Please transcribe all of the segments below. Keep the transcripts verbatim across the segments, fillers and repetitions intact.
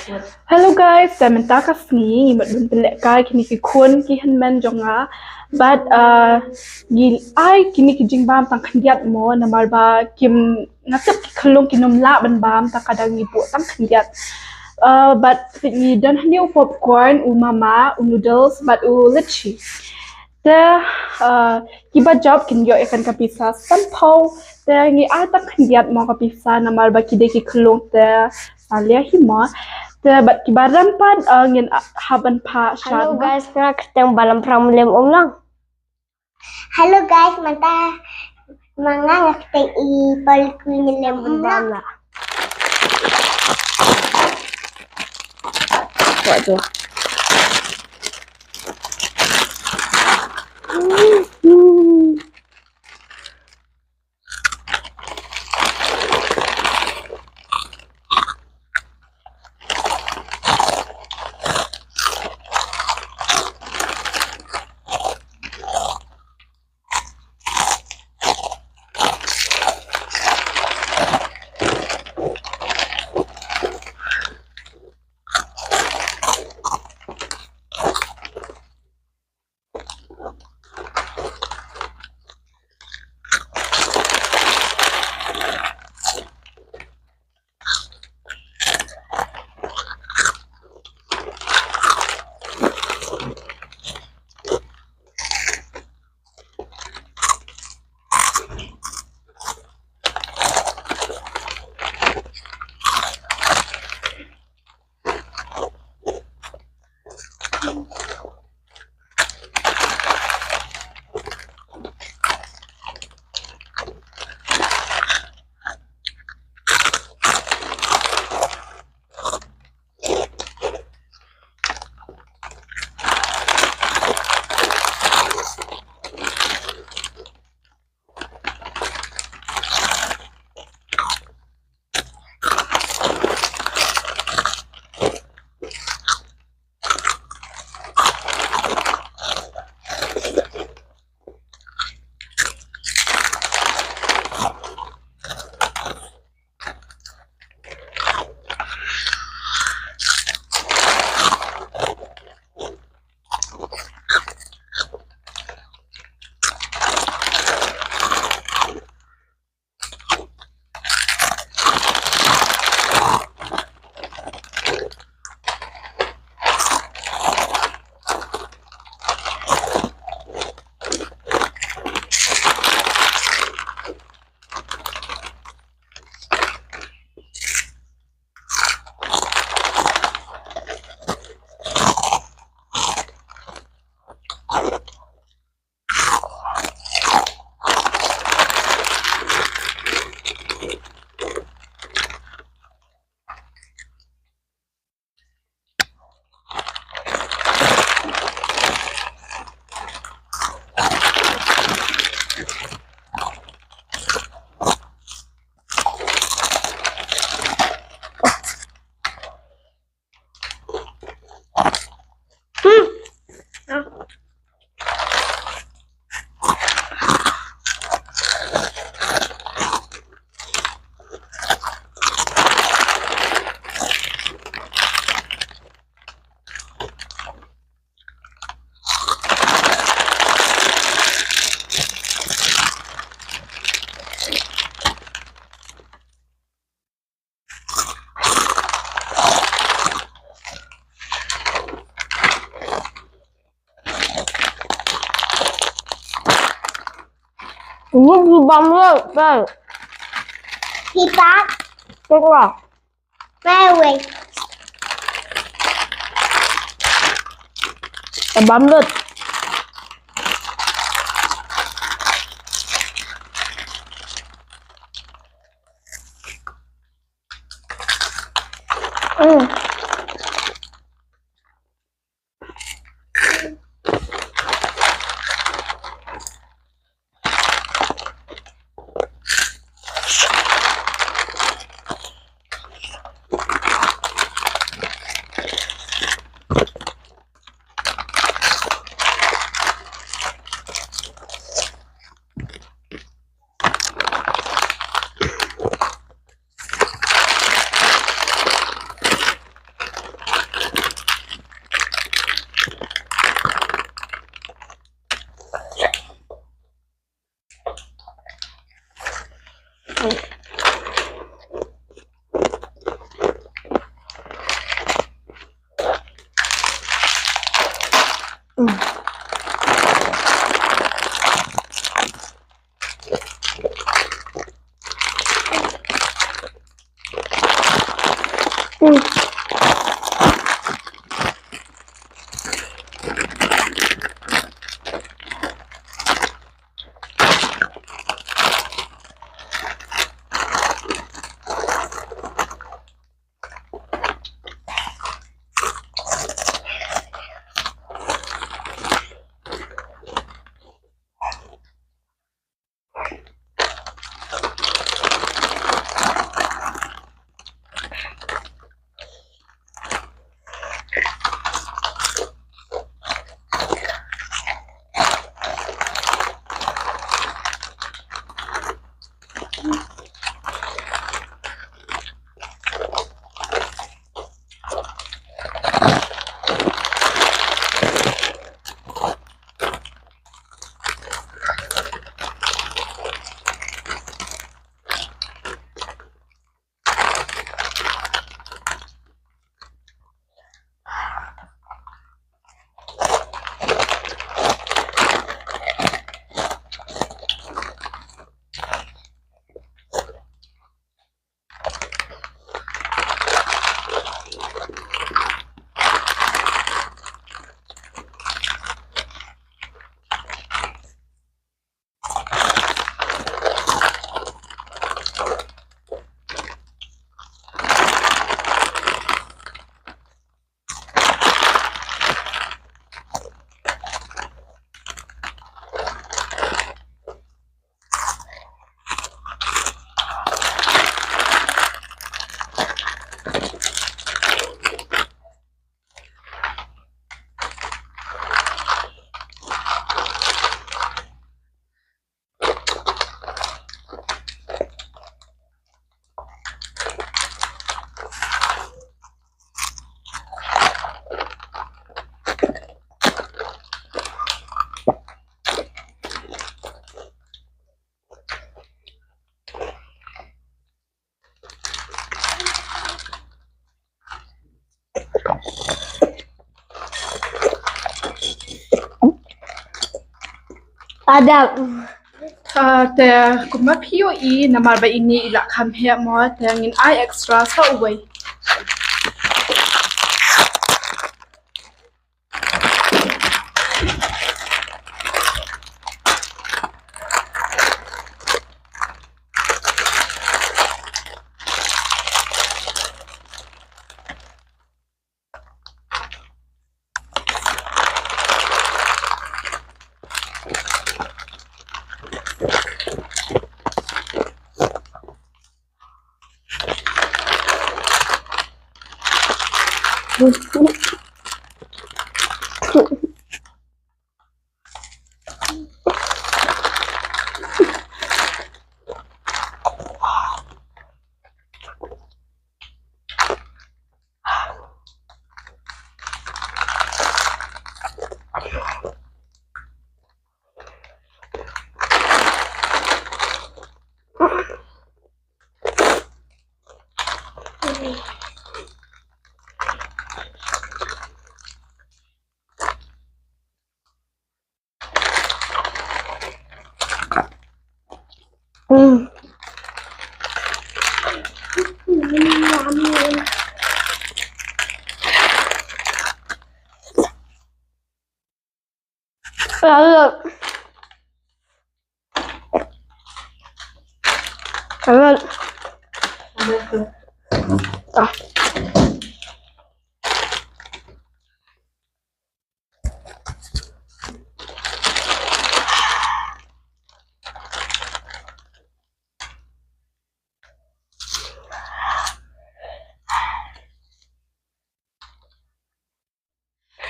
Hello guys, te mynta ka sngi ngi mut ban pynlehkai kine ki khun ki hynmen jong nga. Bad uh, ngi ai kine ki jingbam tang khyndiat mo, namar ba kim, nga tip ki khyllung kin ym lah ban bam, te ka dang ngi buh tang khyndiat. Uh, bad ngi don hangne u popcorn, u mama, u noodles bad u lychee. Te uh, kiba jop kin ïoh ïa kane ka pisa sanphew. Te ngi ai tang khyndiat mo ka pisa, namar ba ki dei ki khyllung te sa leh hi mo. Te bad kiba rem pat uh, ngin uh, hap ban phah sha. Hello guys, nga kyrteng Balam Pram Lem Umlang. Hello guys, mynta ma nga nga kyrteng i Paul Queen Lem Umlang. Buat tu. Ini di bambu, kan? Kita. Kita. Bambu. Adam. Ah, te kumba phi ïohi, namar ba ine i la kham heh mo, te ngin ai extra sa uwei.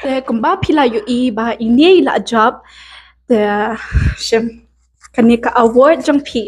Te kumba phi la ïohi ba ine i la jop, te shem kane ka award jong phi.